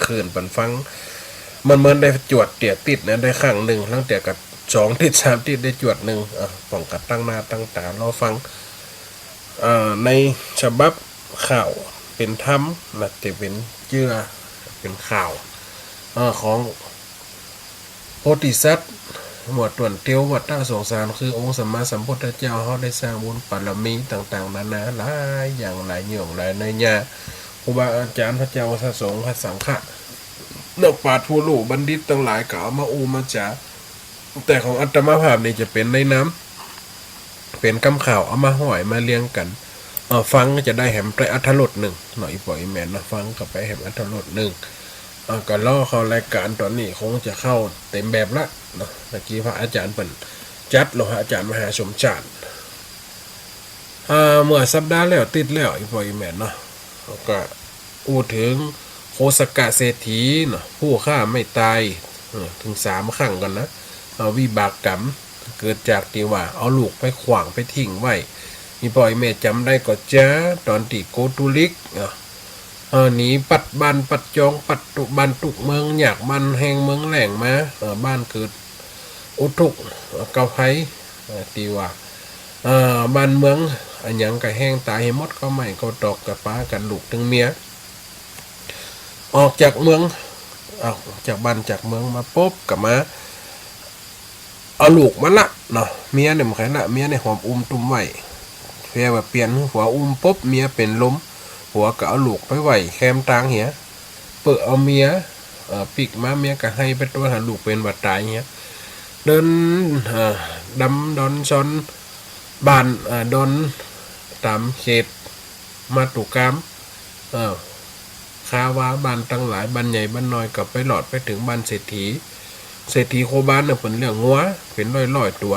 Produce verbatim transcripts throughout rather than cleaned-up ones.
คืนปันฟัง มันเหมือนได้จวดเตียติดนะ ได้ครั้งนึ่ง หลังเตียก็สองติดสามติดได้จวดนึ่ง อ่ะ ป้องกั๋นตั้งหน้าตั้งต๋ารอฟัง เอ่อ ในฉบับข่าวเป๋นธรรมนะ จะเป๋นเจื้อ เป๋นข่าว เอ่อ ของ โพธิสัตว์ หมวดต้วนเตียววัฏฏะสงสาร คือองค์สัมมาสัมพุทธเจ้า เฮาได้สร้างบุญบารมีต่างๆ นานา หลายอย่างหลายหย่องหลายนัยยะ ครูบาอาจ๋ารย์ พระเจ้า พระสงฆ์ พระสังฆะ นักปราชญ์ผู้ฮู้บัณฑิตตังหลายก็เอามาอู้มาจ๋า แต่ของอาตมาภาพนี่จะเป๋นในนาม เป๋นกำข่าวเอามาห้อยมาเรียงกั๋น เอ่อ ฟังก็จะได้แหมได้อรรถรสนึ่งเนาะ อี่ป้ออี่แม่เนาะ ฟังก็ไปแหมอรรถรสนึ่ง เอ่อ ก็รอเข้ารายก๋านต๋อนนี้คงจะเข้าเต๋มแบบละเนาะ ตะกี้พระอาจ๋ารย์เปิ้นจัด หลวงพระอาจ๋ารย์มหาสมชาติ อ่า เมื่อสัปดาห์แล้วติดแล้ว อี่ป้ออี่แม่เนาะ ก็อู้เถิงโคสกะเศรษฐีเนาะ ผู้ฆ่าไม่ตาย เออ เถิงสามครั้งกั๋นนะ เอาวิบากกรรม เกิดจากตี้ว่าเอาลูกไปขว้างไปทิ้งไว้ อี่ป้ออี่แม่จ๋ำได้ก่อเจ้า ต๋อนตี้โกตุลิก เออ เออ หนีปัดบ้านปัดจอง ปัดตุ๊บ้านตุ๊เมือง ยากบ้านแห้งเมืองแล้งมา เออ บ้านเกิดอุทกภัย เออ ตี้ว่า เออ บ้านเมืองอะหยังก็แห้งต๋ายหื้อหมด เข้าไม้เข้าตอก ก็ปากั๋นลูกตึงเมีย ออกจากเมือง ออกจากบ้านจากเมืองมาปุ๊บก็มา เอาลูกมาละเนาะ เมียเนี่ยบ่ใค่ละ เมียเนี่ยหอบอุ้มตุ้มไว้ แปลว่าเปลี่ยนหื้อผัวอุ้มปุ๊บ เมียเป๋นลม ผัวก็เอาลูกไปไว้แคมตางเหีย เปิ้นเอาเมีย เอ่อ ปิ๊กมา เมียก็ไห้ไปตวย หาลูกเป๋นหวัดต๋ายเหีย เดิน เอ่อ ดำดอนซอนบ้าน เอ่อ ดอน ต๋ามเขตมาตุคาม เออ คาวาบ้านตังหลาย บ้านใหญ่บ้านน้อย ก็ไปหลอดไปเถิงบ้านเศรษฐี เศรษฐีโคบ้านเนี่ยเปิ้นเลี้ยงงัวเป๋นร้อยๆ ตั๋ว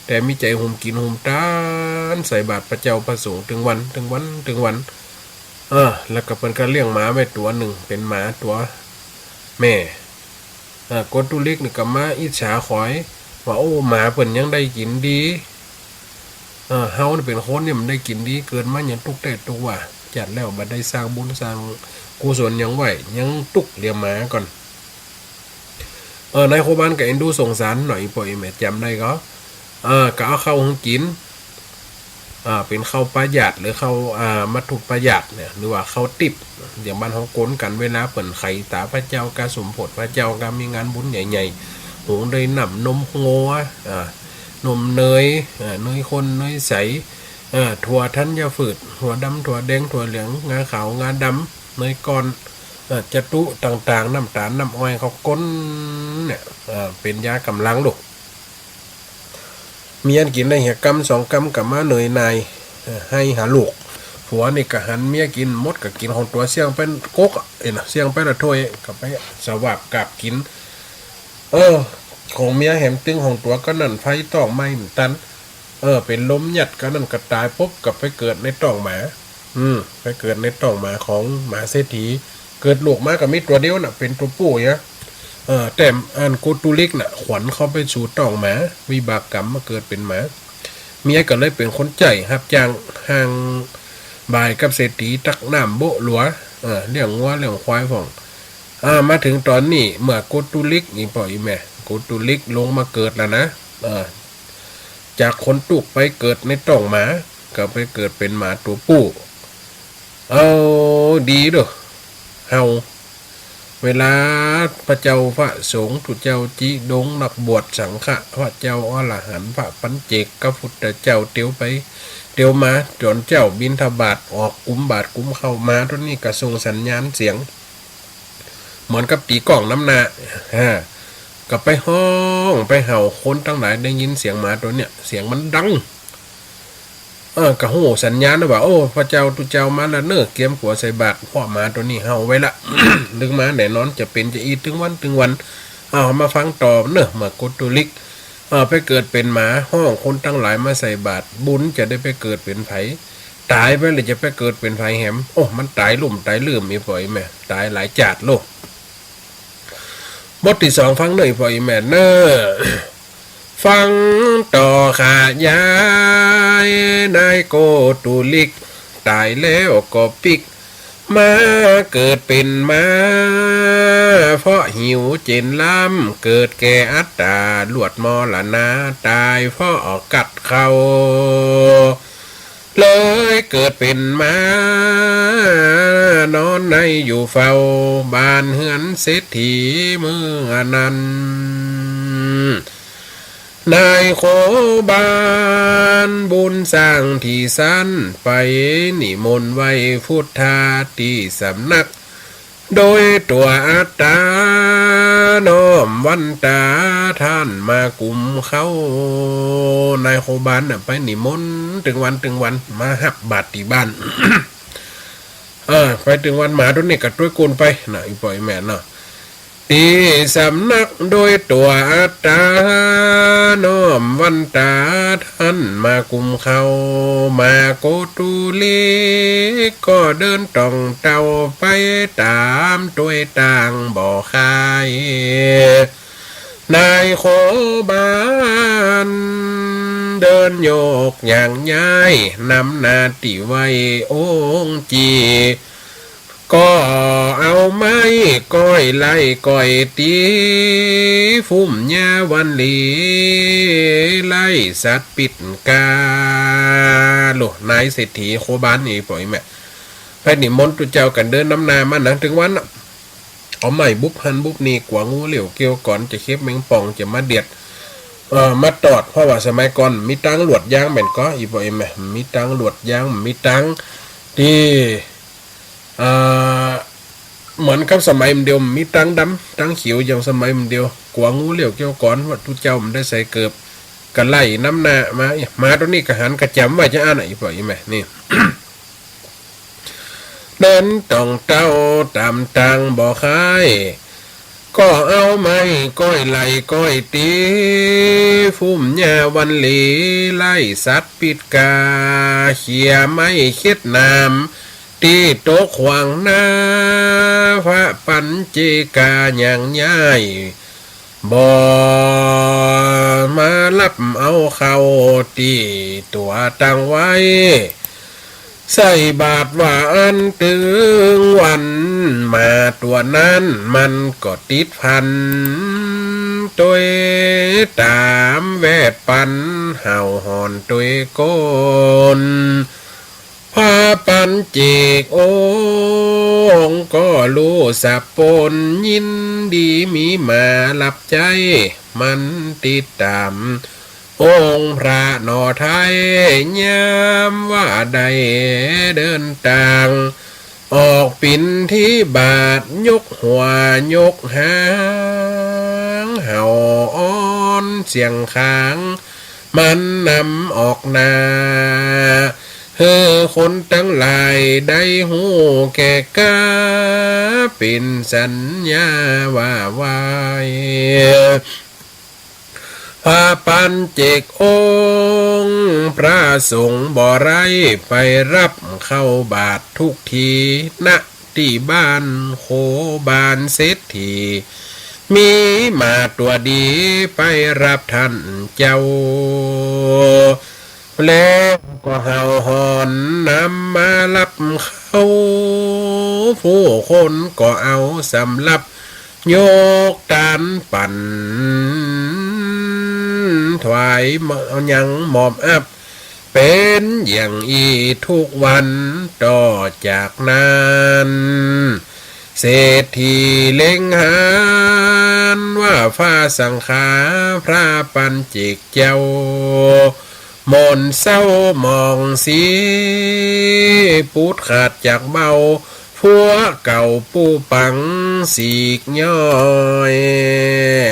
แต่มีใจ๋หุมกิ๋นหุมตาน ใส่บาตรพระเจ้าพระสงฆ์ตึงวัน ตึงวัน ตึงวัน เออ แล้วก็เปิ้นก็เลี้ยงหมาไว้ตั๋วนึ่ง เป๋นหมาตั๋วแม่ เออ โกตุลิกนี่ก็มาอิจฉาขอย ว่า โอ้ หมาเปิ้นยังได้กิ๋นดี เออ เฮานี่เป๋นคนนี่บ่ได้กิ๋นดี เกิดมายังตุ๊กข์แต๊ตุ๊กข์ว่า จัดแล้วบ่ได้สร้างบุญสร้างกุศลหยังไว้ ยังตุ๊กข์เหลือหมาก่อน เออ นายโคบ้านก็เอ็นดูสงสารหน่อย อี่ป้ออี่แม่จ๋ำได้ก่อ เออ ก็เอาข้าวหื้อกิ๋น อ่า เป๋นข้าวปายาต หรือข้าว อ่า มัตถุปายาตเนี่ย หรือว่าข้าวติ๊บ อย่างบ้านเฮาก๋นกั๋น เวลาเปิ้นไขต๋าพระเจ้า กาสมโภชพระเจ้า กามีงานบุญใหญ่ๆ หุงด้วยน้ำนมงัว อ่า นมเนย อ่า เนยข้น เนยใส อ่า ถั่วธัญพืช ถั่วดำ ถั่วแดง ถั่วเหลือง งาขาว งาดำ เนยก้อน อ่า จตุต่างๆ น้ำต๋าล น้ำอ้อย ข้าวก้นเนี่ย อ่า เป๋นยาก๋ำลังลูก เมียกิ๋นได้เหียกำสองกำก็มาเหนื่อยหน่าย เอ่อ ไห้หาลูก ผัวนี่ก็หันเมียกิ๋นหมด ก็กิ๋นของตั๋วเสี้ยงไปก๊กอะ เอ็นนะ เสี้ยงไปละถ้วย ก็ไปสวาบกาบกิ๋น เออ ของเมียแหมตึงของตั๋วก็นั่น ไฟต๊องไหม้ตัน เออ เป๋นลมยัดก็นั่น ก็ต๋ายปุ๊บ ก็ไปเกิดในต๊องหมา อืม ไปเกิดในต๊องหมาของหมาเศรษฐี เกิดลูกมาก็มีตั๋วเดียวน่ะ เป๋นตั๋วปู่เหีย เออ แต่อันโกตุลิกน่ะ ขวัญเข้าไปสู่ต๊องหมา วิบากกรรมมาเกิดเป๋นหมา เมียก็เลยเป๋นคนใจ๊ฮับจ้างห่างบ่ายกับเศรษฐี ตักน้ำโบ๊ะหลัว เออ เลี้ยงงัวเลี้ยงควายพ่อง อ่า มาเถิงต๋อนนี้ เมื่อโกตุลิก อี่ป้ออี่แม่ โกตุลิกลงมาเกิดแล้วนะ เออ จากคนตุ๊กข์ไปเกิดในต๊องหมา ก็ไปเกิดเป๋นหมาตั๋วปู่ เอาดีเด้อ เฮา เวลาพระเจ้าพระสงฆ์ ตุ๊เจ้าจิดง นักบวชสังฆะ พระเจ้าอรหันต์ พระปัจเจกพุทธเจ้า เตียวไปเตียวมา จ๋นเจ้าบิณฑบาต ออกกุมบาตรกุมข้าว หมาตั๋วนี้ก็ส่งสัญญาณเสียง เหมือนกับตี๋ก้องนำหน้า ฮะ ก็ไปฮ้องไปเห่า คนตังหลายได้ยินเสียงหมาตั๋วเนี้ย เสียงมันดัง เออ ก็ฮู้สัญญาณว่า โอ้ พระเจ้าตุ๊เจ้ามาแล้วเน่อ เกียมตั๋วใส่บาตร เพราะหมาตั๋วนี้เห่าไว้ละ ดึกมาแน่นอน จะเป๋นจะอี้ตึงวันตึงวัน เอามาฟังต่อเน่อ เมื่อโกตุลิก เออ ไปเกิดเป๋นหมา ฮ้องคนตังหลายมาใส่บาตร บุญจะได้ไปเกิดเป๋นใผ ต๋ายไปแล้วจะไปเกิดเป๋นใผแหม โอ้ มันต๋ายลุ่มต๋ายลืม อี่ป้ออี่แม่ ต๋ายหลายจาติโลด บทตี้สอง ฟังเน่อ อี่ป้ออี่แม่เน่อ ฟังต่อขยาย นายโกตุลิก ต๋ายแล้วก็ปิ๊ก มาเกิดเป๋นม้า เพราะหิวเจ๋นล้ำ เกิดแก่อัตตา ลวดมรณา ต๋ายเพราะกัดเข่า เลยเกิดเป๋นม้า นอนในอยู่เฝ้า บ้านเฮือนเศรษฐีเมื่อนั้น นายโคบานบุญสร้างตี้สัน ไปนิมนต์ไหว้พุทธาตี้สำนัก โดยตั๋วอัตตา น้อมวันต๋าต้านมากุมเค้า นายโคบานน่ะไปนิมนต์ตึงวันตึงวัน มาฮับบาตรตี้บ้าน เออ ไปตึงวันหมาตั๋วนี้ก็ตวยกูลไปนะ อี่ป้ออี่แม่เนาะ ตี้สำนักโดยตั๋วอัตตา น้อมวันต๋าต้านมากุมเค้า หมาโกตุลีก็เดินต่องเต้าไปต๋ามตวยตางบ่คาย นายโคบานเดินโยกย่างย้าย นำหน้าตี้ไหว้องค์จี ก็เอาไม้ก้อยไล่ก้อยตี๋ ፉมหญ้าวันหลี ไล่สัตว์ปิดก๋า โล นายเศรษฐีโคบานนี่ป้ออี่แม่ ไปนิมนต์ตุ๊เจ้ากั๋นเดินนำหน้ามาหนังตึงวันน่ะ เอาไม้บุบหั้นบุบนี่ กั๋วงูเหลี้ยวเกี้ยวกอน จะเข็บแมงป่อง จะมาเดียด เอ่อ มาตอด เพราะว่าสมัยก่อนมีตางหลวดยางแม่นก่อ อี่ป้ออี่แม่ มีตางหลวดยาง มีตางตี้ อ่า เหมือนกับสมัยมันเดียว มีตางดำตางเขียวอย่างสมัยมันเดียว กั๋วงูเหลี้ยวเกี้ยวกอน ว่าตุ๊เจ้ามันได้ใส่เกิบ ก็ไล่นำหน้ามา หมาตั๋วนี้ก็หันกระจ๋ำว่าจะอั้นน่ะ อี่ป้ออี่แม่ นี่ เดินต่องเต้าต๋ามตางบ่คาย ก็เอาไม้ก้อยไล่ก้อยตี๋ ฟูมหญ้าวันหลี ไล่สัตว์ปิดก๋า เขี่ยไม้เช็ดน้ำ ตี้ตกขวางหน้า พระปัญเจกาย่างย้าย บ่มาฮับเอาข้าวตี้ตั๋วตั้งไว้ ใส่บาตรว่าอั้นตึงวัน หมาตั๋วนั้นมันก็ติดพัน ตวยต๋ามแวดปัน เห่าหอนตวยก้น พระปัญเจกองค์ก็ฮู้สับปน ยินดีมีหมาฮับใจ๊ มันติดต๋ามองค์พระหนอไท้ ยามว่าได้เดินตาง ออกบิณฑบาต ยกหัวยกหาง เห่าอ้อนเสียงขาง มันนำออกหน้า หื้อคนตังหลายได้ฮู้แก่กล้า เป๋นสัญญาว่าไว้ พระปัญเจกองค์พระสงฆ์บ่ได้ไปฮับข้าวบาตรทุกที ณ ตี้บ้านโคบานเศรษฐี มีหมาตั๋วดีไปฮับต้านเจ้า แล้วก็เห่าหอนนำมาฮับข้าว ผู้คนก็เอาสำฮับ ยกตานปั๋น ถวายยังมอบอัพ เป๋นอย่างอี้ทุกวัน ต่อจากนั้น เศรษฐีเล็งหันว่า ฟ้าสังฆา พระปัญเจกเจ้า หม่นเศร้าหมองสี ปูดขาดจากเบ้า พวกเก่าปู้ปังสีกย้อย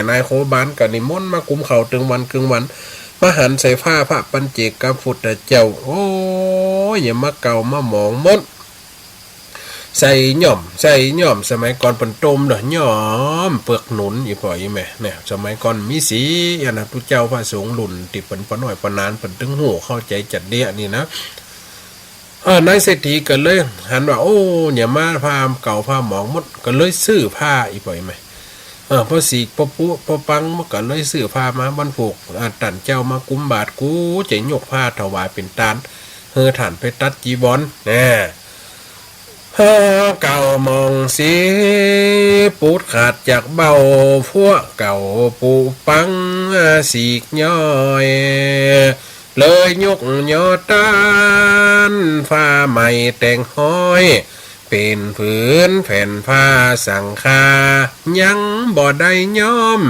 นายโคบานก็นิมนต์มากุมข้าวตึงวันกึ่งวัน มาหันใส่ฟ้าพระปัญเจกพระพุทธเจ้า โอ้ย อย่ามาเก่ามาหมองหมด ใส่หย่อม ใส่หย่อม สมัยก่อนเปิ้นต้มเนาะ หย่อมเปือกหนุน อี่ป้ออี่แม่ เนี่ย สมัยก่อนมีสีอันนะ ตุ๊เจ้าพระสงฆ์รุ่นตี้เปิ้นป้อน้อยป้อหนาน เปิ้นตึงฮู้เข้าใจ๋จัดเดี้ยนี่นะ เออ นายเศรษฐีก็เลยหันว่า โอ้ เนี่ย มาผ้าเก่าผ้าหมองหมด ก็เลยซื้อผ้า อี่ป้ออี่แม่ เออ พอสีก พอปู พอปัง มันก็เลยซื้อผ้ามา วันพูก อ่า ต้านเจ้ามากุมบาตร กูจะยกผ้าถวายเป๋นตาน หื้อต้านไปตัดจีวร แน่ เก้าโมงสิบ ปูดขาดจากเบ้า พวกเก่าปูปังสีกย้อย เลยยกยอต้าน ผ้าใหม่แต่งฮ้อย เป๋นผืนแผ่นผ้าสังฆา ยังบ่ได้ย้อม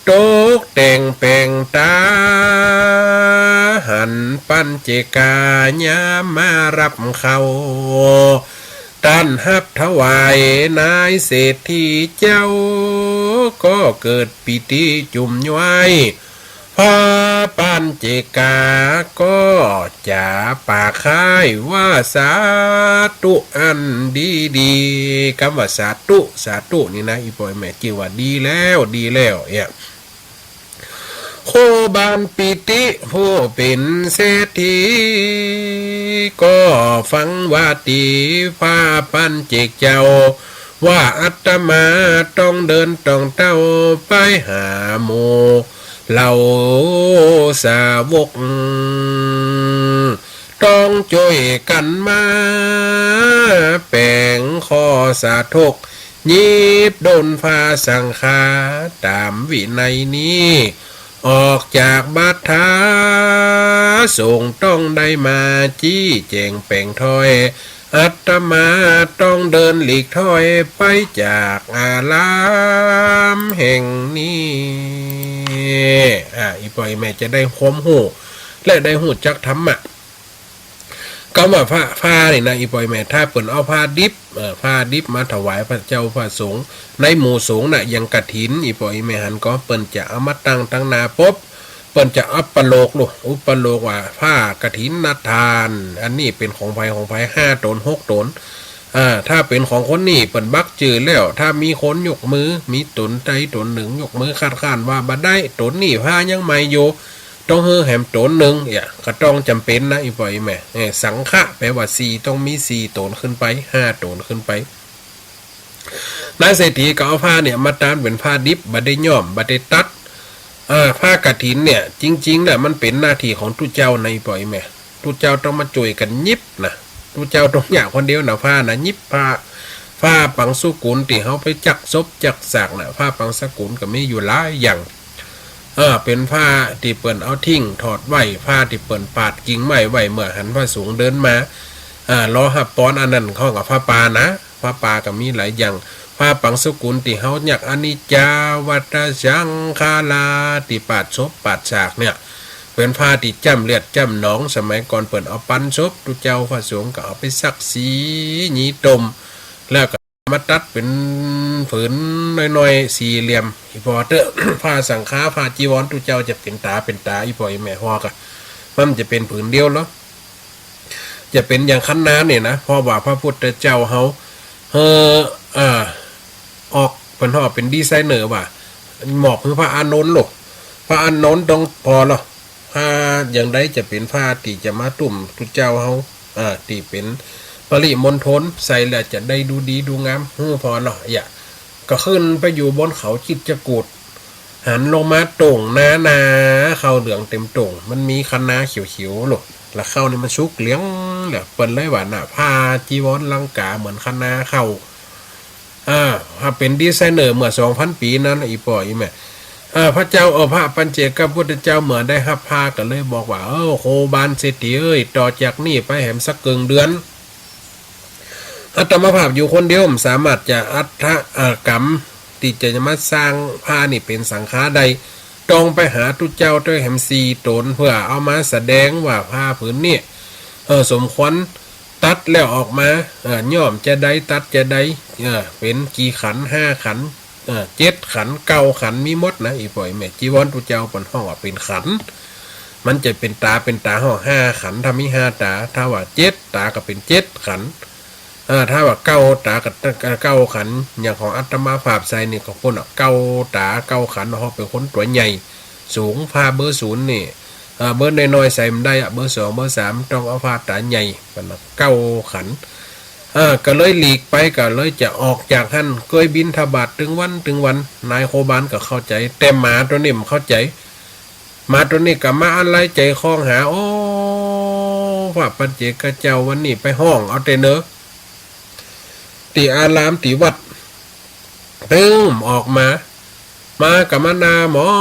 ตกแต่งแป๋งต๋า หันปัญเจกายามมาฮับเข้า ต้านฮับถวายนายเศรษฐีเจ้า ก็เกิดปีติจุ่มย้อย พระปัญเจกาก็จ๋าปากค้ายว่า สาธุ อันดีดี กำว่าสาธุ สาธุนี่นะ อี่ป้ออี่แม่ะ จื้อว่าดีแล้ว ดีแล้ว เนี่ย โคบาลปีติผู้เป๋นเศรษฐี ก็ฟังว่าตี้พระปัญเจกเจ้า ว่าอาตมาต้องเดินต้องเต้าไปหาหมู่เหล่าสาวก ต้องจ้วยกั๋นมาแป๋งข้อสาธก หยิบดลผ้าสังฆาต๋ามวินัยนี้ ออกจากบาทา สงฆ์ต้องได้มาจี้แจ๋งแป๋งถ้อย อาตมาต้องเดินหลีกถ้อยไปจากอารามแห่งนี้ อ่า อี่ป้ออี่แม่ะจะได้ความฮู้ และได้ฮู้จักธรรมะ กำว่าผ้า ผ้านี่นะ อี่ป้ออี่แม่ะ ถ้าเปิ้นเอาผ้าดิบ เอ่อ ผ้าดิบมาถวายพระเจ้าพระสงฆ์ ในหมู่สงฆ์น่ะ อย่างกฐิน อี่ป้ออี่แม่ะ หันก่อ เปิ้นจะเอามาตั้งตังหน้าปบ เปิ้นจะอุปโลกน์ลูก อุปโลกน์ว่า ผ้ากฐินทาน อันนี้เป๋นของใผของใผ ห้าต๋น หกต๋น อ่า ถ้าเป๋นของคนนี้ เปิ้นบักจื้อแล้ว ถ้ามีคนยกมือ มีต๋นใดต๋นนึ่งยกมือคัดค้านว่าบ่ได้ ต๋นนี้ผ้ายังใหม่อยู่ ต้องหื้อแหมต๋นนึ่ง เนี่ย ก็ต้องจ๋ำเป๋นนะ อี่ป้ออี่แม่ะ เอ่อ สังฆะ แปลว่าสี่ ต้องมีสี่ต๋นขึ้นไป ห้าต๋นขึ้นไป นายเศรษฐีก็เอาผ้าเนี่ยมาต้านเป๋นผ้าดิบ บ่ได้ย้อม บ่ได้ตัด อ่า ผ้ากฐินเนี่ย จริงๆ น่ะ มันเป๋นหน้าตี้ของตุ๊เจ้านะ อี่ป้ออี่แม่ะ ตุ๊เจ้าต้องมาจ้วยกั๋นหยิบนะ ตุ๊เจ้าต้องเยียะคนเดียวนะ ผ้านะ หยิบผ้า ผ้าปังสุกุลตี้เฮาไปจักศพจักซากน่ะ ผ้าปังสุกุลก็มีอยู่หลายอย่าง เออ เป๋นผ้าตี้เปิ้นเอาทิ้งถอดไว้ ผ้าตี้เปิ้นปาดกิ่งไม้ไว้ เมื่อหันพระสงฆ์เดินมา อ่า รอฮับปอน อันนั้นเขาก็ผ้าป่านะ ผ้าป่าก็มีหลายอย่าง ผ้าปังสุกุลตี้เฮาเยียะ อนิจจา วัตตะ สังขารา ตี้ปาดศพปาดซากเนี่ย เป๋นผ้าตี้จ้ำเลือดจ้ำหนอง สมัยก่อนเปิ้นเอาปันศพตุ๊เจ้าพระสงฆ์ ก็เอาไปซักสีหยีตม แล้วก็มาตัดเป๋นผืนน้อยๆ สี่เหลี่ยม อี่ป้อเต๊อะ ผ้าสังฆา ผ้าจีวรตุ๊เจ้าจะเป๋นต๋าเป๋นต๋า อี่ป้ออี่แม่ะ ฮอกอะ มันจะเป๋นผืนเดียวเหรอ จะเป๋นอย่างคันนาเนี่ยนะ เพราะว่าพระพุทธเจ้าเฮา เอ่อ อ่า ออก เปิ้นฮ้องเป๋นดีไซเนอร์ว่า มอบหื้อพระอานนท์ลูก พระอานนท์ต้องผ่อเหรอ ผ้าอย่างใดจะเป๋นผ้าตี้จะมาตุ้มตุ๊เจ้าเฮา อ่า ตี้เป๋นปริมณฑล ใส่แล้วจะได้ดูดีดูงาม หื้อผ่อเหรอ เยียะ ก็ขึ้นไปอยู่บนเขาคิชกูฏ หันลงมาโต่งนานา ข้าวเหลืองเต็มโต่ง มันมีคะน้าเขียวๆ ลูก แล้วข้าวนี่มันสุกเหลืองแล้ว เปิ้นเลยว่าน่ะ ผ้าจีวรลังกาเหมือนคะน้าข้าว อ่า ถ้าเป๋นดีไซเนอร์เมื่อสองพันปี๋นั้นน่ะ อี่ป้ออี่แม่ะ อ่า พระเจ้า เออ พระปัญเจกพุทธเจ้าเมื่อได้ฮับผ้าก็เลยบอกว่า เออ โคบาลเศรษฐีเอ้ย ต่อจากนี้ไปแหมสักเกิ่งเดือน อาตมาภาพอยู่คนเดียวบ่สามารถจะอัตถะ เอ่อ กรรมตี้จะมาสร้างผ้านี่เป๋นสังฆาได้ ต้องไปหาตุ๊เจ้าตวยแหมสี่ต๋น เพื่อเอามาแสดงว่าผ้าผืนนี้ เออ สมควรตัดแล้วออกมา เออ ย้อมจะใดตัดจะใด เออ เป๋นกี่ขัน ห้าขัน เออ เจ็ดขัน เก้าขัน มีหมดนะ อี่ป้ออี่แม่ะ จีวรตุ๊เจ้าเปิ้นฮ้องว่าเป๋นขัน มันจะเป๋นต๋าเป๋นต๋าฮ้องห้าขัน ถ้ามีห้าต๋า ถ้าว่าเจ็ดต๋าก็เป๋นเจ็ดขัน เออ ถ้าว่าเก้าต๋าก็เก้าขัน อย่างของอาตมาภาพใส่นี่ก็พู้นอะ เก้าต๋าเก้าขัน เพราะเป๋นคนตั๋วใหญ่สูง ผ้าเบอร์ศูนย์นี่ เออ เบอร์น้อยๆ ใส่บ่ได้อะ เบอร์สองเบอร์สามต้องเอาผ้าต๋าใหญ่ เปิ้นว่าเก้าขัน เออ ก็เลยหลีกไป ก็เลยจะออกจากหั้น เกยบิณฑบาตตึงวันตึงวัน นายโคบาลก็เข้าใจ๋ แต่หมาตั๋วนี้บ่เข้าใจ๋ หมาตั๋วนี้ก็มาอาลัยใจ๋คองหา โอ้ พระปัญเจกเจ้าวันนี้ไปฮ้องเอาแต่เนอ ตี้อารามตี้วัด ตึงออกมา มากั๋มมานาหมอ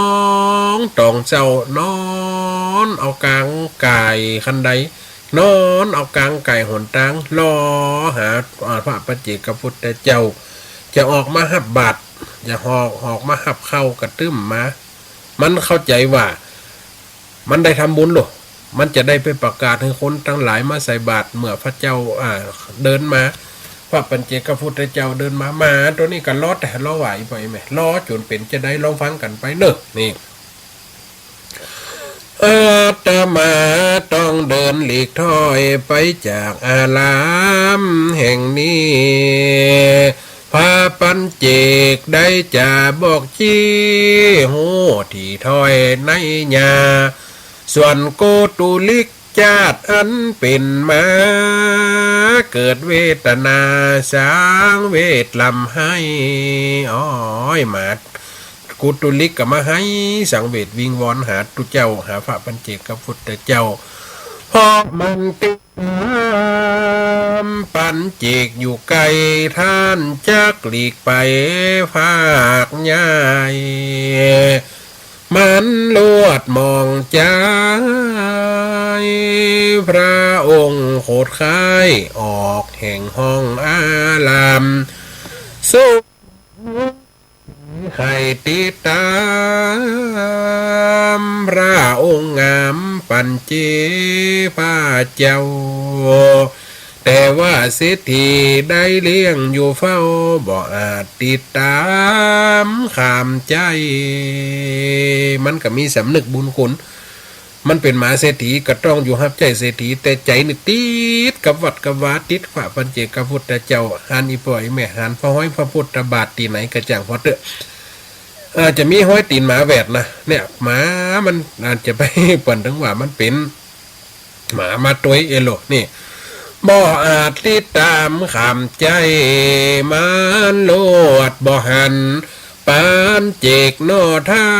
งต๋องเจ้า นอนเอาก๋างก๋ายคันได นอนเอาก๋างก๋ายหนตาง รอหา อ่า พระปัจเจกพุทธเจ้า จะออกมาฮับบาตร จะออก ออกมาฮับข้าวกระตึ้มมา มันเข้าใจ๋ว่า มันได้ทำบุญโล มันจะได้ไปประกาศหื้อคนตังหลายมาใส่บาตรเมื่อพระเจ้า อ่า เดินมา พระปัจเจกพุทธเจ้าเดินมา หมาตั๋วนี้ก็รอแต่รอไหวไปแหม รอจ๋นเป๋นจาใดลองฟังกั๋นไปเน่อ นี่ อาตมาต้องเดินหลีกถ้อยไปจากอารามแห่งนี้ พระปัจเจกได้จะบอกจี้ฮู้ตี้ถ้อยในยา ส่วนโกตุลิกจาติอันเป๋นมา เกิดเวทนาสังเวชร่ำไห้ โอ้ย มา โกตุลิกก็มาไห้สังเวชวิงวอนหาตุ๊เจ้า หาพระปัจเจกพุทธเจ้า เพราะมันติดต๋ามปัจเจกอยู่ไกล ต้านจักหลีกไปภาคใหญ่ มันลวดมองใจ๋ พระองค์โขดข้ายออกแห่งห้องอาราม สุ ใค่ติดต๋ามพระองค์งามปัจเจกพระเจ้า แต่ว่าเศรษฐีได้เลี้ยงอยู่เฝ้า บ่อาจติดต๋ามขามใจ๋ มันก็มีสำนึกบุญคุณ มันเป๋นหมาเศรษฐีก็ต้องอยู่ฮับใจ๊เศรษฐี แต่ใจ๋นี่ติดกับวัดกับวา ติดพระปัจเจกพุทธเจ้า หันอี่ป้ออี่แม่ หันพระฮอยพระพุทธบาทตี้ไหนก็จ้างพอเต๊อะ อาจจะมีฮอยตี๋นหมาแหวดนะ เนี่ย หมามันอาจจะไปเปิ้นเถิงว่ามันเป๋นหมามาตวยเอโล นี่ บ่อาจติดต๋ามขามใจ๋ มันลวดบ่หัน ปัจเจกหน่อไท้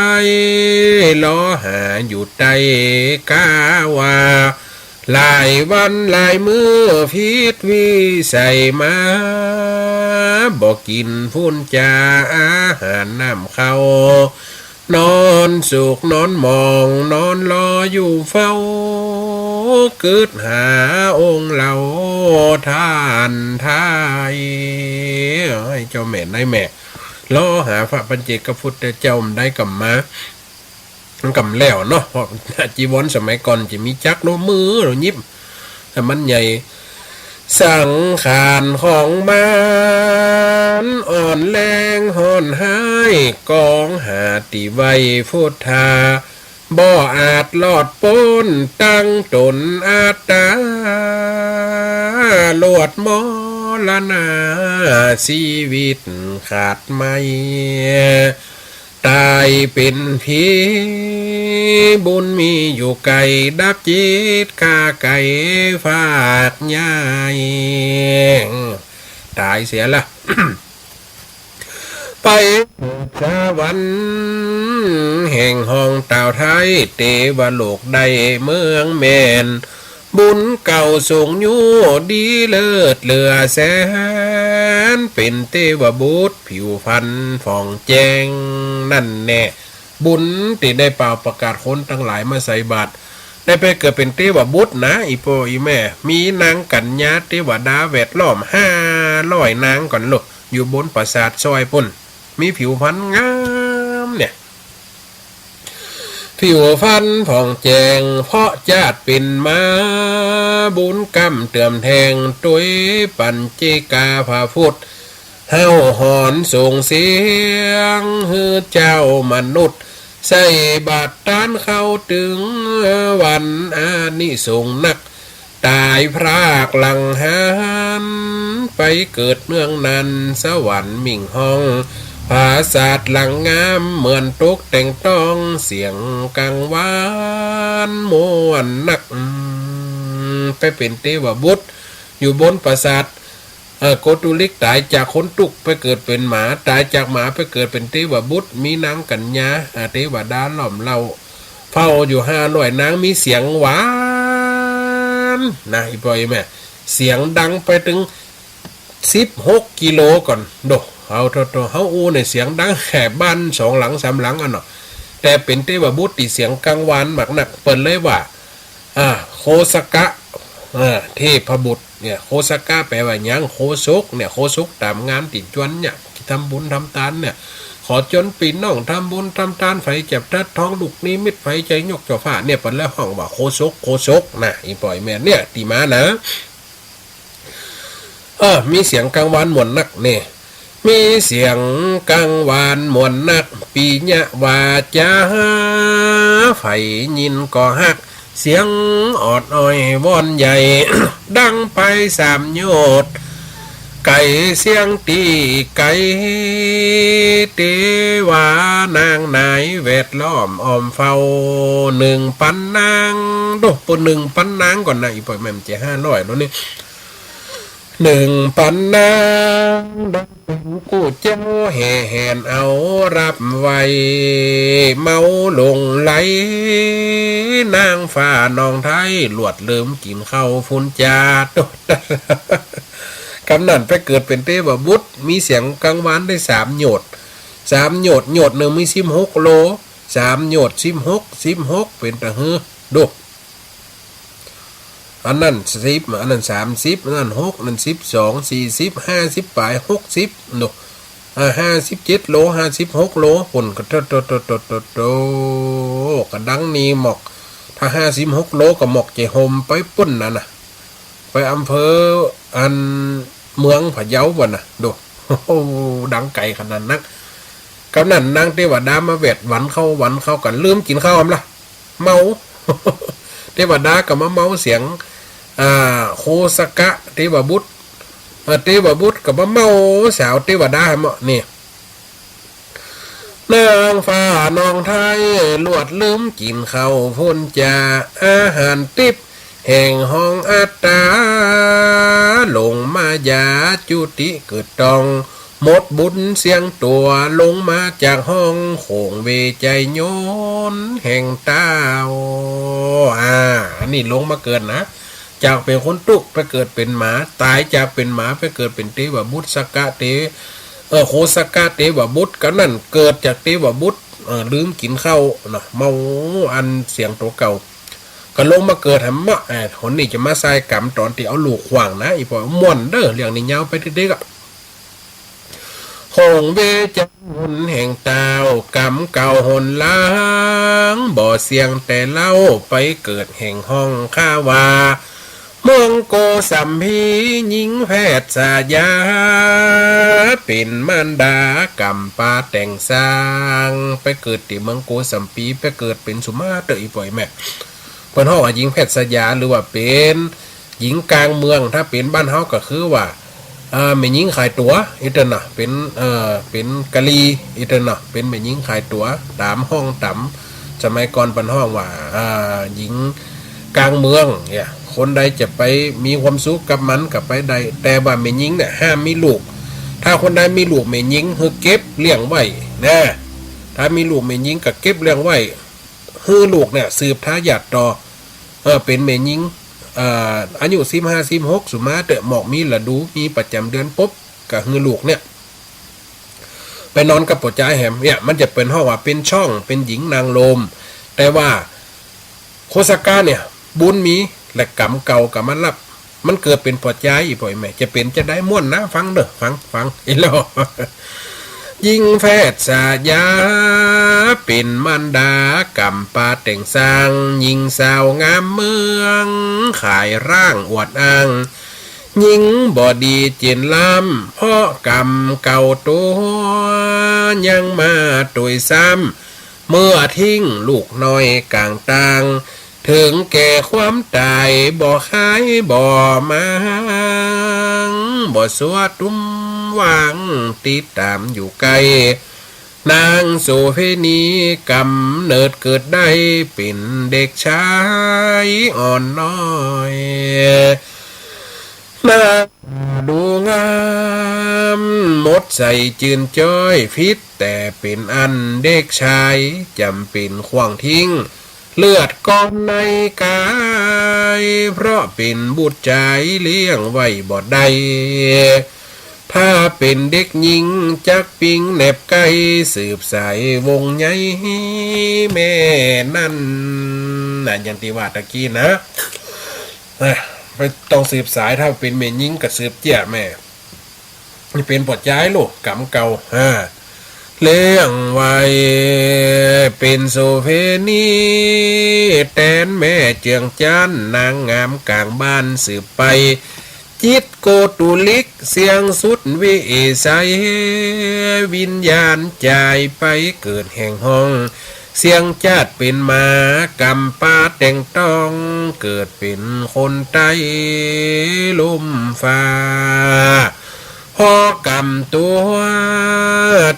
ลอหาอยู่ใต้กาว่า หลายวันหลายมื้อผิดวิสัยมา บ่กิ๋นพู้นจาอาหารน้ำข้าว นอนสุกนอนหมอง นอนรออยู่เฝ้า กึ๊ดหาองค์เฮาต้านไท้ เจ้าแม่นายแม่ ลอหาพระปัจเจกพุทธเจ้าบ่ได้ก๋ำมา มันก๋ำแล้วเนาะ เพราะจีวรสมัยก่อนจะมีจักรเนาะ มือเฮาหยิบ แต่มันใหญ่ สังขารของมันอ่อนแรงฮ้อนฮ้าย กองหาตี้ไหว้พุทธา บ่อาจรอดป๊นตังต๋นอัตตา ลวดมรณา ชีวิตขาดไหม้ ต๋ายเป๋นผี บุญมีอยู่ไก๋ ดับจิตคาไก๋ภาคใหญ่ ต๋ายเสียละ ไปเกิดสวรรค์แห่งห้องต้าวไท้ เตวโลกได้เมืองแม่น บุญเก่าสูงอยู่ดีเลิศเหลือแสน เป๋นเตวบุตรผิวพรรณผ่องแจ้ง นั่นแน่ บุญตี้ได้เป่าประกาศคนตังหลายมาใส่บาตร ได้ไปเกิดเป๋นเตวบุตรนะ อี่ป้ออี่แม่ มีนางกัญญาเตวดาแวดล้อมห้าร้อยนางก่อนโล อยู่บนปราสาทซอยปู้น มีผิวพรรณงามเนี่ย ผิวพรรณผ่องแจ้ง เพราะจาติเป๋นมา บุญกำเติมแทง ตวยปัจเจกาพระพุทธ เฮ้าหอนส่งเสียง หื้อเจ้ามนุษย์ ใส่บาตรตานเข้า ตึงวันอานิสงส์นัก ต๋ายพรากหลังหัน ไปเกิดเมืองนั้น สวรรค์มิ่งห้อง ผาสาทหลังงาม เหมือนตกแต่งต้อง เสียงกังวานม่วนนัก อืม ไปเป๋นเตวบุตร อยู่บนปราสาท เออ โกตุลิกต๋ายจากคนตุ๊กข์ไปเกิดเป๋นหมา ต๋ายจากหมาไปเกิดเป๋นเตวบุตร มีนางกัญญา อ่า เตวดาล้อมเร้า เฝ้าอยู่ห้าร้อยนาง มีเสียงหวานนะ อี่ป้ออี่แม่ เสียงดังไปตึง สิบหกกิโลก่อน โด เอาโตๆ เฮาอู้ในเสียงดังแหบบ้านสองหลังสามหลังอันเนาะ แต่เป๋นเตวบุตรตี้เสียงกังวานมากนัก เปิ้นเลยว่า อ่า โคสกะ อ่า เทพบุตรเนี่ย โคสกะแปลว่าหยัง โคศกเนี่ย โคศกต๋ามงานตี้จวนเนี่ย ทำบุญทำตานเนี่ย ขอจวนปี้น้องทำบุญทำตาน ใผจะตัดทองลูกนิมิต ใผจะยกเจ้าฟ้าเนี่ย เปิ้นเลยฮ้องว่าโคศก โคศกนะ อี่ป้ออี่แม่เนี่ย ตี้มานะ เออ มีเสียงกังวานม่วนนักเนี่ย มีเสียงกังวานม่วนนัก ปิยะวาจา ใผยินก็ฮัก เสียงออดอ้อนวอนใหญ่ ดังไปสามโยชน์ ไก๋เสียงตี้ไก๋ เตวานางนายแวดล้อมอ้อมเฝ้า นึ่งปันนาง โด เปิ้นนึ่งปันนางก่อนนะ อี่ป้ออี่แม่ มันจะห้าร้อยแล้วนี่ นึ่งปันนาง ดังเป๋นกู้เจ้าแห่แหนเอาฮับไหว้ เมาหลงใหล นางฟ้าน้องไท้ ลวดลืมกิ๋นข้าวพู้นจา โต กำนั้นไปเกิดเป๋นเตวบุตร มีเสียงกังวานได้สามโยชน์ สามโยชน์ โยชน์นึ่งมีสิบหกโล สามโยชน์สิบหก สิบหก เป๋นตะหื้อ โด อันนั้นสิบ อันนั้นสามสิบ อันนั้นหก อันนั้นสิบสอง สี่สิบ ห้าสิบป๋าย หกสิบ โด อ่า ห้าสิบเจ็ดโล ห้าสิบหกโล ปุ้นก็โต โต โต โต โต โต กะดังนี้หมอก ถ้าห้าสิบหกโลก็หมอกจะห่มไปปุ้นนั่นน่ะ ไปอำเภออันเมืองพะเยาบ่น่ะ โด โอ้ ดังไก๋ขนาดนัก กำนั้นนางเตวดามาแวดหวันเข้า หวันเข้ากั๋น ลืมกิ๋นข้าวอำละ เมา เตวดาก็มาเมาเสียง อ่า โคสกะเตวบุตร อ่า เตวบุตรก็มาเมาสาวเตวดาเหมาะนี่ นางฟ้าน้องไท้ ลวดลืมกิ๋นข้าวพู้นจา อาหารติ๊บ แห่งห้องอัตตา ลงมายาจุติเกิดต้อง หมดบุญเสี้ยงตั๋ว ลงมาจากห้องโขงเวไชยนนท์แห่งเต้า อ่า อันนี้ลงมาเกิดนะ จากเป๋นคนตุ๊กข์ไปเกิดเป๋นหมา ต๋ายจากเป๋นหมาไปเกิดเป๋นเตวบุตร สกะเต เออ โคสกะเตวบุตร กำนั้นเกิดจากเตวบุตร เออ ลืมกิ๋นข้าวเนาะ เมาอันเสียงตั๋วเก่า ก็ลงมาเกิดหั้นเมาะ เออ หนนี้จะมาทรายกำต๋อนตี้เอาลูกขว้างนะ อี่ป้อ ม่วนเด้อ เรื่องนี้ยาวไปเต๊อะๆ อะ โขงเวไชยนนท์แห่งเต้า กำเก่าหนหลัง บ่เสี้ยงแต่เล่า ไปเกิดแห่งห้องข้าว่า เมืองโกสัมพี ญิงแพทย์สายา เป๋นมารดากำปาแต่งสร้าง ไปเกิดตี้เมืองโกสัมพี ไปเกิดเป๋นสุมาเต๊อะ อี่ป้ออี่แม่ เปิ้นฮ้องว่าญิงแพทย์สายา หรือว่าเป๋นหญิงกลางเมือง ถ้าเป๋นบ้านเฮาก็คือว่า อ่า แม่ญิงขายตั๋ว อี้เต๊อะเนาะ เป๋น เอ่อ เป๋นกะหรี่ อี้เต๊อะเนาะ เป๋นแม่ญิงขายตั๋ว ต๋ามห้องต๋าม สมัยก่อนเปิ้นฮ้องว่า อ่า หญิงกลางเมืองเนี่ย คนใดจะไปมีความสุขกับมันก็ไปได้ แต่ว่าแม่ญิงเนี่ยห้ามมีลูก ถ้าคนใดมีลูกแม่ญิงหื้อเก็บเลี้ยงไว้นะ ถ้ามีลูกแม่ญิงก็เก็บเลี้ยงไว้ หื้อลูกเนี่ยสืบทายาทต่อ เออ เป๋นแม่ญิง เอ่อ อายุสิบห้า สิบหก สุมาเต๊อะ หมอกมีฤดู มีประจ๋ำเดือนปุ๊บ ก็หื้อลูกเนี่ย ไปนอนกับป้อจายแหม เนี่ย มันจะเป๋นฮ้องว่าเป๋นช่อง เป๋นหญิงนางลม แต่ว่าโคสกะเนี่ย บุญมี และกำเก่าก็มาฮับ มันเกิดเป๋นป้อจาย อี่ป้ออี่แม่ จะเป๋นจาใด ม่วนนะ ฟังเด้อ ฟัง ฟัง อีหล่อ ญิงแพทย์สายา เป๋นมารดากำปาแต่งสร้าง ญิงสาวงามเมือง ขายร่างอวดอ้าง ญิงบ่ดีเจียรติล้ำ เพราะกำเก่าตั๋ว ยังมาตวยซ้ำ เมื่อทิ้งลูกน้อยก๋างตาง เถิงแก่ความต๋าย บ่ขายบ่มาง บ่สัวตุ้มวาง ติดต๋ามอยู่ใก้ นางโสเภณี ก๋ำเนิดเกิดได้ เป๋นเด็กชายอ่อนน้อย หน้าดูงาม หมดใสจืนจ้อย ผิดแต่เป๋นอั้น เด็กชายจ๋ำเป๋นขว้างทิ้ง เลือดก้อนในก๋าย เพราะเป๋นบุตรจาย เลี้ยงไว้บ่ได้ ถ้าเป๋นเด็กญิงจักปิ๊งแนบใก้ สืบสายวงศ์ใหญ่แม่นั้น น่ะ อย่างตี้ว่าตะกี้นะ อ่ะ บ่ต้องสืบสาย ถ้าเป๋นแม่ญิงก็สืบเจี้ยแม่ เป๋นป้อจายลูก กำเก่า อ่า เลี้ยงไว้เป๋นโสเภณี แตนแม่เจืองจั๊น นางงามก๋างบ้านสืบไป จิตโกตุลิกเสียงสุดวิสัย วิญญาณจายไปเกิดแห่งห้อง เสียงจาดเป๋นหมากำป๊าแต่งต้อง เกิดเป๋นคนใต้ลุ่มฟ้า พอกำตั๋ว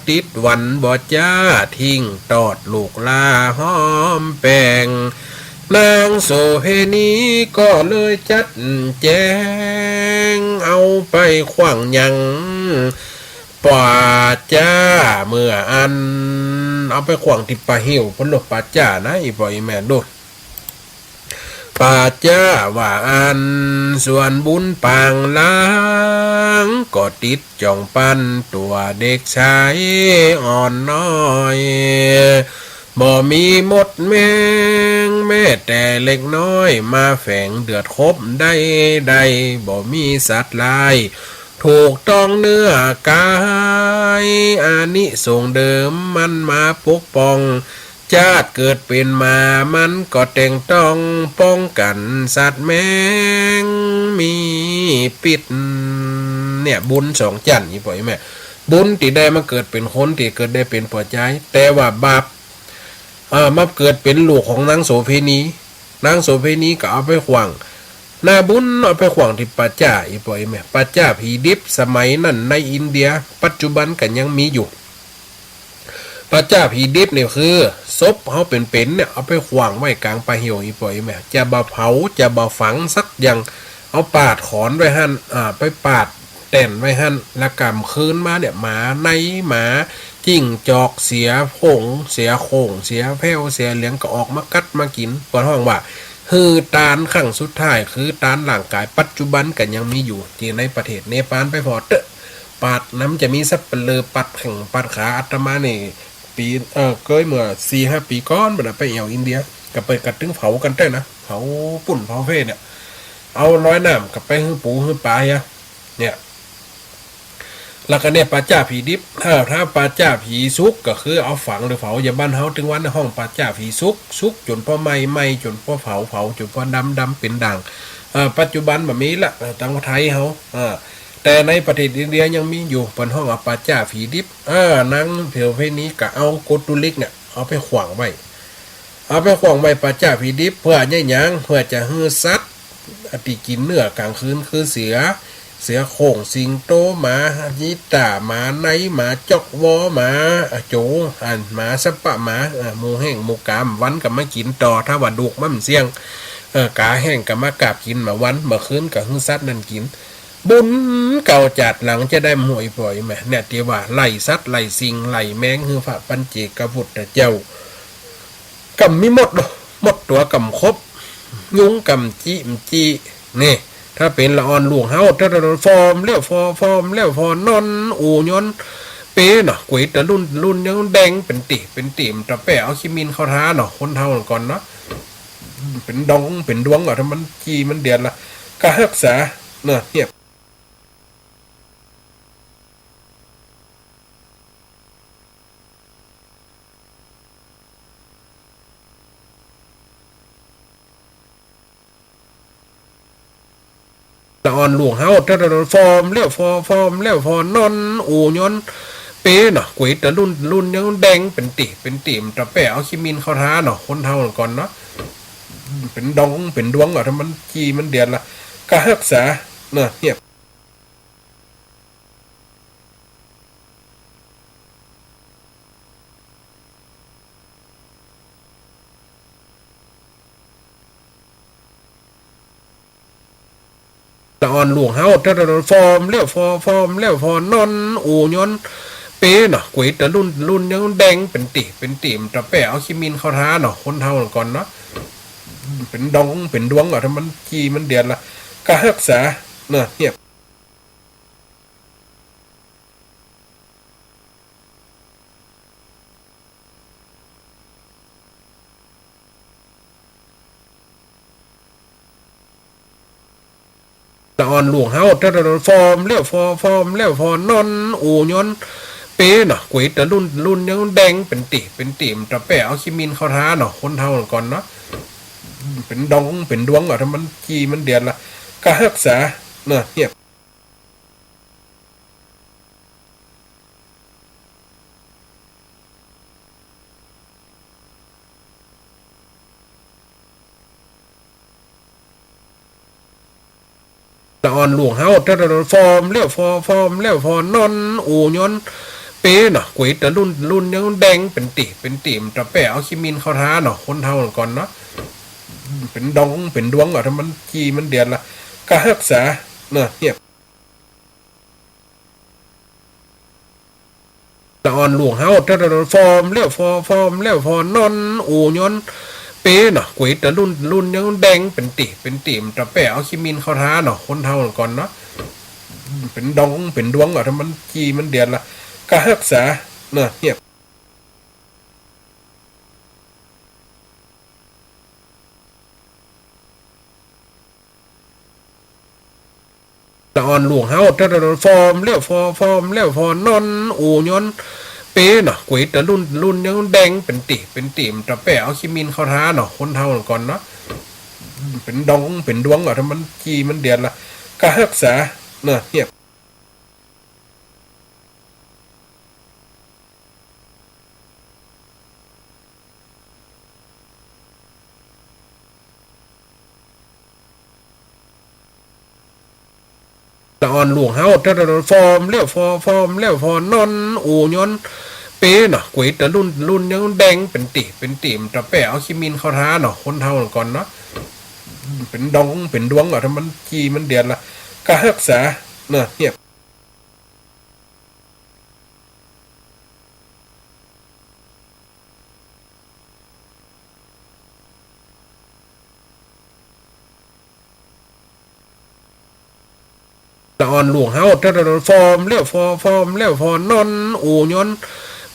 ติดหวันบ่จ้า ทิ้งตอดลูกหล้าหอมแป้ง นางโสเภณีก็เลยจัดแจง เอาไปขว้างยังป่าจ้าเมื่ออั้น เอาไปขว้างตี้ป่าเหี่ยวปู๊นลูก ป่าจ้านะ อี่ป้ออี่แม่ลูก ป่าจ้าว่าอั้น ส่วนบุญปางหลัง ก็ติดจ้องปันตั๋วเด็กชายอ่อนน้อย บ่มีมดแมงแม้แต่เล็กน้อย มาแฝงเดือดคบได้ใด บ่มีสัตว์ร้าย ถูกต้องเนื้อกาย อานิสงส์เดิมมันมาปกป้อง จาดเกิดเป๋นหมามันก็แต่งต้อง ป้องกั๋นสัตว์แมงมีพิษ เนี่ย บุญสองจั้น อี่ป้ออี่แม่ บุญตี้ได้มาเกิดเป๋นคน ตี้เกิดได้เป๋นป้อจาย แต่ว่าบาป อ่า มาเกิดเป๋นลูกของนางโสเภณี นางโสเภณีก็เอาไปขว้าง หน้าบุญเอาไปขว้างตี้ป่าจ้า อี่ป้ออี่แม่ ป่าจ้าผีดิบ สมัยนั้นในอินเดีย ปัจจุบันก็ยังมีอยู่ ป่าจ้าผีดิบเนี่ยคือศพเฮาเป๋นๆ เนี่ย เอาไปขว้างไว้ก๋างป่าเหี่ยว อี่ป้ออี่แม่ จะบ่เผา จะบ่ฝังสักอย่าง เอาปาดขอนไว้หั้น อ่า ไปปาดแต้นไว้หั้น แล้วกำคืนมาเนี่ย หมาใน หมา จิ้งจอก เสือโขร่ง เสือโขร่ง เสือแพ้ว เสือเหลืองก็ออกมากัดมากิ๋น เปิ้นฮ้องว่า หื้อตานครั้งสุดท้าย คือตานร่างกาย ปัจจุบันก็ยังมีอยู่ ตี้ในประเทศเนปาล ไปผ่อเต๊อะ ปาด นั้นจะมีสัปเหร่อปาดแข้งปาดขา อาตมานี่ ปี๋ เอ่อ เกยเมื่อสี่ห้าปี๋ก่อน บ่านะ ไปแอ่วอินเดีย ก็เปิ้นก็ตึงเผากั๋นเต๊อะนะ เผาปู๊นเผาเพเนี่ย เอาลอยน้ำก็ไปหื้อปูหื้อป๋าเหีย เนี่ย แล้วก็เนี่ยป่าจ้าผีดิบ ถ้า ถ้าป่าจ้าผีสุกก็คือเอาฝังหรือเผา อย่างบ้านเฮาตึงวันฮ้องป่าจ้าผีสุก สุกจ๋นป้อไหม้ ไหม้จ๋นป้อเผา เผาจ๋นป้อดำ ดำเป๋นด่าง เอ่อ ปัจจุบันบ่มีละ เอ่อ ตางไทยเฮา เอ่อ แต่ในประเทศอินเดียยังมีอยู่ เปิ้นฮ้องว่าป่าจ้าผีดิบ เอ่อ นางโสเภณีก็เอาโกตุลิกเนี่ย เอาไปขว้างไว้ เอาไปขว้างไว้ป่าจ้าผีดิบ เปื้อใหญ่หยัง เปื้อจะหื้อสัตว์ ตี้กิ๋นเนื้อก๋างคืน คือเสือ เสือโขร่ง สิงโต หมายีตา หมาใน หมาจ๊อกวอ หมาโจ๋ อัน หมาสะปะ หมา เอ่อ หมูแห้ง หมูก๋า วันก็มากิ๋นต่อ ถ้าว่าดูกมันเสี้ยง เอ่อ ก๋าแห้งก็มากาบกิ๋น บ่าวัน บ่าคืนก็หื้อสัตว์นั้นกิ๋น บุญเก่าจาติหลังจะได้หมด อี่ป้ออี่แม่ เนี่ย ตี้ว่าไล่สัตว์ ไล่สิ่ง ไล่แมง หื้อพระปัญเจกพุทธเจ้า ก่ำมีมด มดตั๋วก่ำคบ ยุงก่ำจิมจิ นี่ ถ้าเป๋นละอ่อนลูกเฮา ถ้า ถ้า ฟอมแล้วฟอ ฟอมแล้วฟอ นอน อู่ยนต์ เป๋เนาะ ก๋วยตะลุ่น ลุ่นยังแดงเป๋นตี๋ เป๋นตี๋ ตะแป้เอาขี้มินเข้าทาเนาะ คนเฒ่าก่อนเนาะ เป๋นดอง เป๋นดวง เอ่อ ถ้ามันจีมันเดียดละ ก็ฮักษา เนาะ เนี่ย ละอ่อนลูกเฮา ถ้า ถ้า ฟอมแล้วฟอ ฟอมแล้วฟอ นอน อู่ยนต์ เป๋เนาะ ก๋วยตะลุ่น ลุ่นยังแดงเป๋นตี๋ เป๋นตี๋ ตะแป้เอาขี้มินเข้าทาเนาะ คนเฒ่าก่อนเนาะ เป๋นดอง เป๋นดวง เอ่อ ถ้ามันจีมันเดียดละ ก็ฮักษา เนาะ เนี่ย ละอ่อนลูกเฮา ถ้า ถ้า ฟอมแล้วฟอ ฟอมแล้วฟอ นอน อู่ยนต์ เป๋เนาะ ก๋วยตะลุ่น ลุ่นยังแดงเป๋นตี๋ เป๋นตี๋ ตะแป้เอาขี้มินเข้าทาเนาะ คนเฒ่าก่อนเนาะ เป๋นดอง เป๋นดวง เอ่อ ถ้ามันจีมันเดียดละ ก็ฮักษา เนาะ เนี่ย ตะอ่อนหลวงเฮา ตะ ตะ ตะ ฟอร์มแล้วฟอร์ม ฟอร์มแล้วฟอร์ม นอนอู่ย้อนเป๊เนาะ ก๋วยตะลุ่นลุ่นยังแดงเป๋นตี๋เป๋นตี๋ ตะแป้เอาขี้มินเข้าทาเนาะ คนเฒ่าก่อนเนาะ เป๋นดองเป๋นดวงอะ ถ้ามันจีมันเดียดละ ก็ฮักษาเนาะ เนี่ย ตะอ่อนหลวงเฮา ตะ ตะ ตะ ฟอร์มแล้วฟอร์ม ฟอร์มแล้วฟอร์ม นอนอู่ย้อนเป๊เนาะ ก๋วยตะลุ่นลุ่นยังแดงเป๋นตี๋เป๋นตี๋ ตะแป้เอาขี้มินเข้าทาเนาะ คนเฒ่าก่อนเนาะ เป๋นดองเป๋นดวงอะ ถ้ามันจีมันเดียดละ ก็ฮักษาเนาะ เนี่ย ตะอ่อนหลวงเฮา ตะ ตะ ตะ ฟอร์มแล้วฟอร์ม ฟอร์มแล้วฟอร์ม นอนอู่ย้อนเป๊เนาะ ก๋วยตะลุ่นลุ่นยังแดงเป๋นตี๋เป๋นตี๋ ตะแป้เอาขี้มินเข้าทาเนาะ คนเฒ่าก่อนเนาะ เป๋นดองเป๋นดวงอะ ถ้ามันจีมันเดียดละ ก็ฮักษาเนาะ เนี่ย ตะอ่อนหลวงเฮา ตะ ตะ ตะ ฟอร์มแล้วฟอร์ม ฟอร์มแล้วฟอร์ม นอนอู่ย้อนเป๊เนาะ ก๋วยตะลุ่นลุ่นยังแดงเป๋นตี๋เป๋นตี๋ ตะแป้เอาขี้มินเข้าทาเนาะ คนเฒ่าก่อนเนาะ เป๋นดองเป๋นดวงอะ ถ้ามันจีมันเดียดละ ก็ฮักษาเนาะ เนี่ย ตะอ่อนหลวงเฮา ตะ ตะ ตะ ฟอร์มแล้วฟอร์ม ฟอร์มแล้วฟอร์ม นอนอู่ย้อนเป๊เนาะ ก๋วยตะลุ่นลุ่นยังแดงเป๋นตี๋เป๋นตี๋ ตะแป้เอาขี้มินเข้าทาเนาะ คนเฒ่าก่อนเนาะ เป๋นดองเป๋นดวงอะ ถ้ามันจีมันเดียดละ ก็ฮักษาเนาะ เนี่ย ตะอ่อนหลวงเฮา ตะ ตะ ตะ ฟอร์มแล้วฟอร์ม ฟอร์มแล้วฟอร์ม นอนอู่ย้อน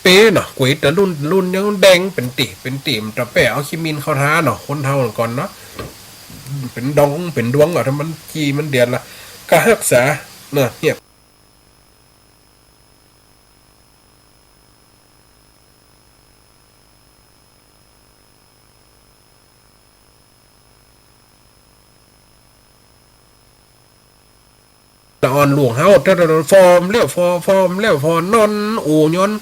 เป๊เนาะ ก๋วยตะลุ่นลุ่นยังแดงเป๋นตี๋เป๋นตี๋ ตะแป้เอาขี้มินเข้าทาเนาะ คนเฒ่าก่อนเนาะ เป๋นดองเป๋นดวงอะ ถ้ามันจีมันเดียดละ ก็ฮักษาเนาะ เนี่ย ตะอ่อนหลวงเฮา ตะ ตะ ตะ ฟอร์มแล้วฟอร์ม ฟอร์มแล้วฟอร์ม นอนอู่ย้อน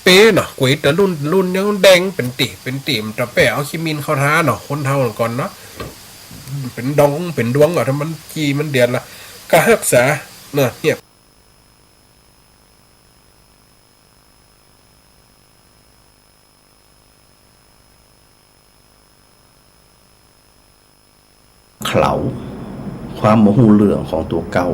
เป๊เนาะ ก๋วยตะลุ่นลุ่นยังแดงเป๋นตี๋เป๋นตี๋ ตะแป้เอาขี้มินเข้าทาเนาะ คนเฒ่าก่อนเนาะ เป๋นดองเป๋นดวงอะ ถ้ามันจีมันเดียดละ ก็ฮักษาเนาะ เนี่ย เขลา ความบ่ฮู้เรื่องของตั๋วเก่า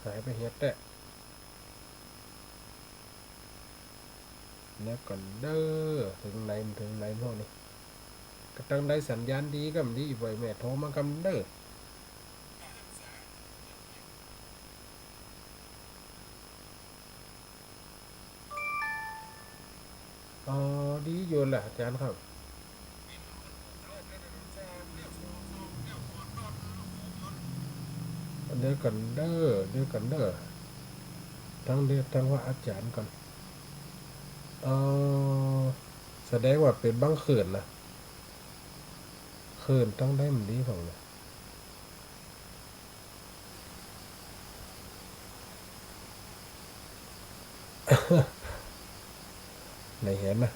หายไปเหียแต๊ เดี๋ยวก่อนเด้อ เถิงไหน เถิงไหนพวกนี้ ก็ตั้งได้สัญญาณดีก็ดี บ่อยแม่โทรมาก่ำเด้อ อ๋อ ดีอยู่แหละอาจ๋ารย์ครับ เดี๋ยวก่อนเด้อ เดี๋ยวก่อนเด้อ ตั้งเรียกตั้งว่าอาจ๋ารย์ก่อน เอ่อ แสดงว่าเป๋นบางคลื่นนะ คลื่นตั้งได้มันดีของเนี่ย ไหนเหียนะ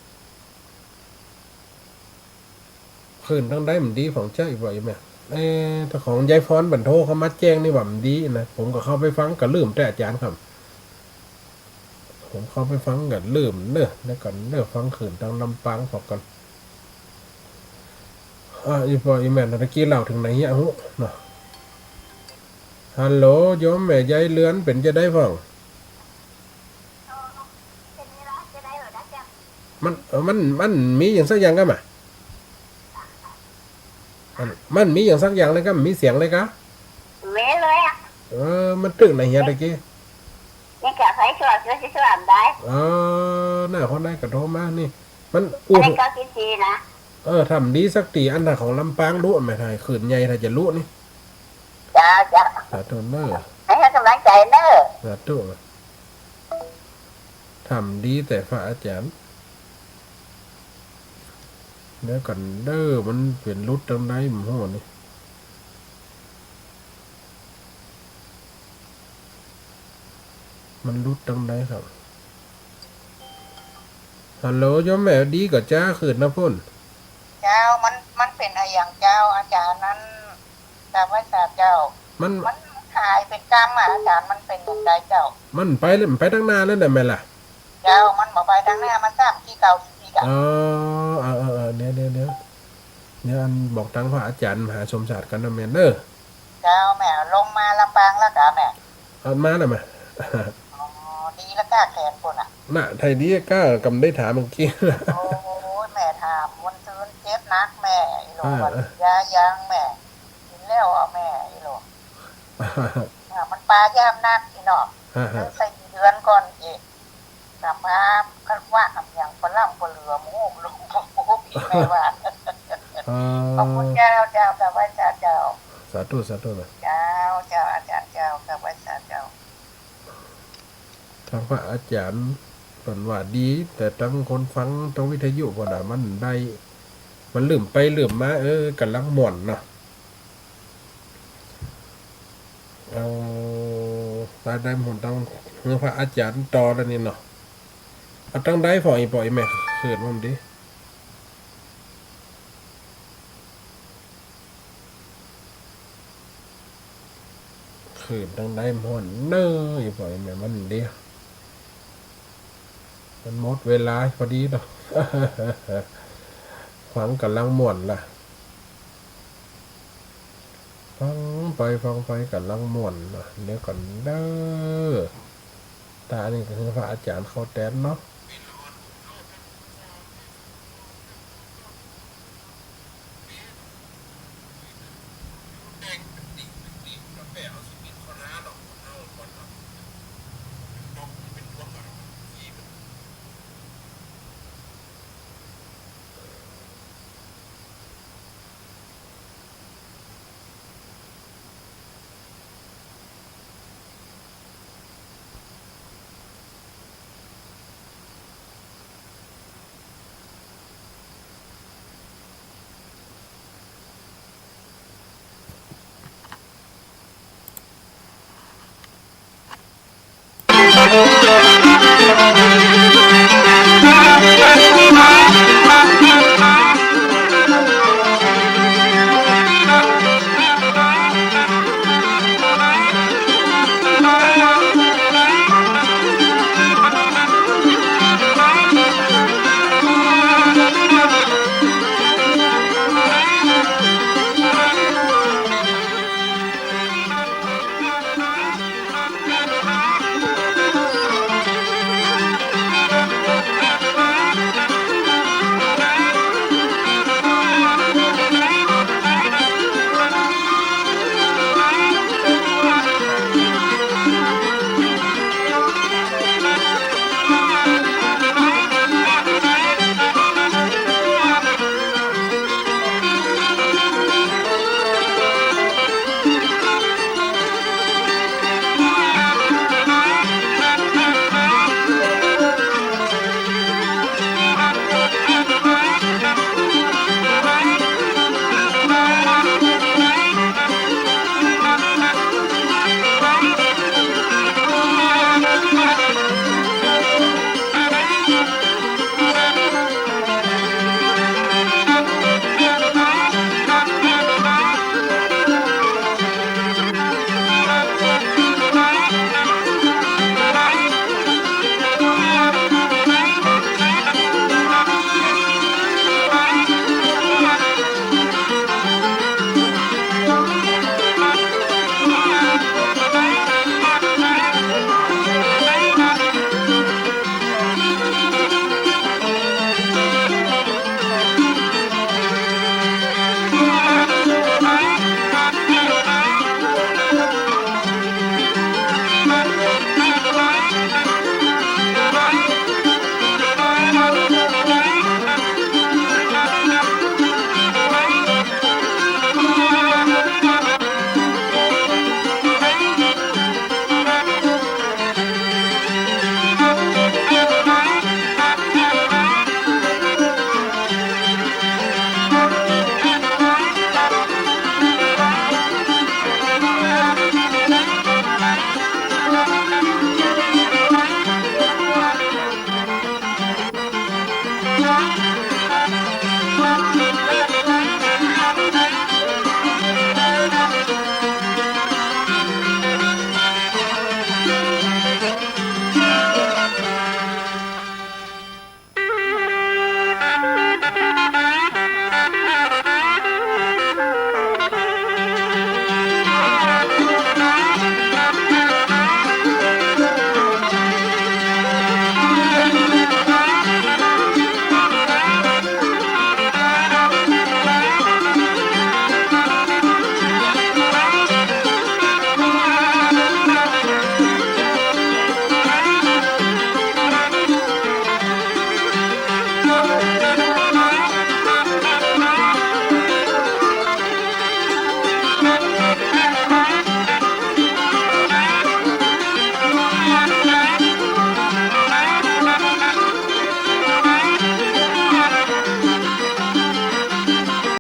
คลื่นตั้งได้มันดีของเจ้าอีกบ่อยไหม เอ๊ะ ถ้าของยายฟอนบันโทรเข้ามาแจ้งนี่ว่ามันดีนะ ผมก็เข้าไปฟังก็ลืมแต๊อาจ๋ารย์ครับ ผมเข้าไปฟังก็ลืมเนอะ แล้วก่อนเนอะ ฟังคลื่นตางลำปางพอก่อน อ่า อีป้ออีแม่น ตะกี้เล่าเถิงไหนเหีย ฮู้เนาะ ฮัลโหล โยมแม่ใหญ่เรือน เป๋นจาใดพ่อง มัน เออ มัน มันมีหยังสักอย่างก้า มะ มัน มันมีหยังสักอย่างเลยก้า มีเสียงเลยก้า มีเลยอะ เออ มันตึงไหนเหียตะกี้ นี่กะใผชั่ว ชั่ว ชั่วบ่ได้ เออ น่า คนใดก็โทรมานี่ มัน อันนี้ก็กินดีนะ เออ ถ้ามันดีสักตี้ อันถ้าของลำปางลุแม่ ถ้าหื้นใหญ่ ถ้าจะลุนี่ จ้า จ้า สาธุเน่อ หื้อก๋ำลังใจ๋เน่อ สาธุ ถ้ามันดีแต่พระอาจ๋ารย์ เดี๋ยวก่อนเน่อ มันเป๋นหลุดตังใดบ่ฮู้นี่ มันหลุดตังใดครับ ฮัลโหล โยมแม่ ดีก่อจ้า หื้นนะพ่น เจ้า มัน มันเป๋นอะหยังเจ้า อาจ๋ารย์นั้น กราบไหว้สาเจ้า มัน มันหายเป๋นกำอะ อาจ๋ารย์ มันเป๋นอย่างใดเจ้า มันไปแล้ว มันไปตังหน้าแล้วนะแม่ล่ะ เจ้า มันบ่ไปตังหน้า มันซ้ำตี้เก่าตี้เก่า อ๋อ เออ เออ เออ เดี๋ยว เดี๋ยว เดี๋ยว เดี๋ยวอันบอกตังพระอาจ๋ารย์มหาสมศักดิ์ก่อนนะแม่เน่อ เจ้า แม่ลงมาลำปางแล้วก้าแม่ เอามาแล้วมา อ๋อ ดีแล้วก้าแขนปู้นน่ะ น่ะ ไทยดีก้า กำได้ถามเมื่อกี้ โอ้ย แม่ถาม วันซืนเจ็บนักแม่ อีหลอ อ่า วันยายังแม่ กินแล้วอะแม่ อีหลอ อ่า มันปายามนัก อีหลอ อ่าฮะ สี่เดือนก่อนอีก สภาพคัดว่าอะหยังปะล่ำปะเหลือ หมู่ลูก หมู่อีแม่ว่า อ๋อ ขอบคุณเจ้า เจ้า กราบไหว้เจ้า เจ้า สาธุ สาธุนะ เจ้า เจ้า อาจ๋ารย์เจ้า กราบไหว้สาเจ้า ตังพระอาจ๋ารย์เปิ้นว่าดี แต่ตังคนฟังตังวิทยุเปิ้นว่ามันได้ มันลืมไปลืมมา เออ ก๋ำลังม่วนเนาะ เอา ตายได้หมดตัง หื้อพระอาจ๋ารย์ต่อแล้วนี่เนาะ เอาตังใดพ่อง อีป้ออีแม่ หื้นมันดี หื้นตังใดม่วนเน่อ อีป้ออีแม่ มันดี มันหมดเวลาพอดีเนาะ ฟังก๋ำลังม่วนละ ฟังไปฟังไปก๋ำลังม่วนเนาะ เดี๋ยวก่อนเน่อ ตานี่ก็คือพระอาจ๋ารย์เข้าแตนเนาะ